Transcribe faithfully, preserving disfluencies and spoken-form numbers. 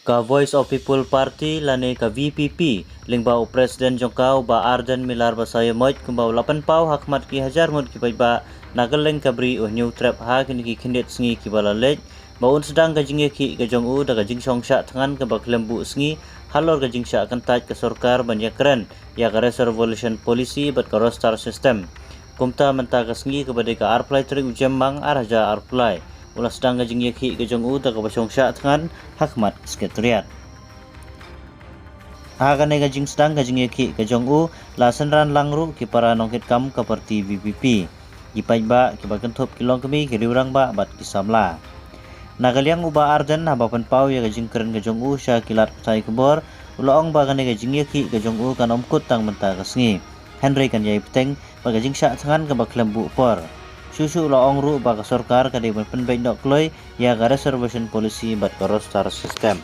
Ka Voice of People Party lane ka V P P, lyngba u President jong ka u Bah Ardent Miller Basaiawmoit, kumba u la pynpaw ha khmat ki hajar ngut ki paidbah na kylleng ka Ri u Hynñiewtrep ha kine ki khyndiat sngi kiba la leit, ba un sdang ka jingïakhih ka jong u da ka jingshong shah thngan kaba khlem buh sngi halor ka jingshah kyntait ka sorkar ban ïakren ïa ka Reservation Policy bad ka Roster System. Kumta mynta ka sngi kaba dei ka arphew lai tarik u Jymmang ar hajar arphew lai, u la sdang ka jingïakhih ka jong u da kaba shong shah thngan ha khmat Secretariat. Ha kane ka jingsdang ka jingïakhih ka jong u, la synran lang ruh ki para nongkitkam ka party V P P, ki paidbah, kiba kynthup ki longkmie, ki riewrangbah bad ki samla. Na ka liang u Bah Ardent, haba pynpaw ïa ka jingkren ka jong u sha ki lad pathai khubor, u la ong ba kane ka jingïakhih ka jong u kan ym kut tang mynta ka sngi, hynrei kan ïai bteng bad ka jingshah thngan kaba khlem buh por. Shuh shuh u la ong ruh ba ka sorkar ka dei ban pynbeit noh kloi ïa ka Reservation Policy bad ka Roster System.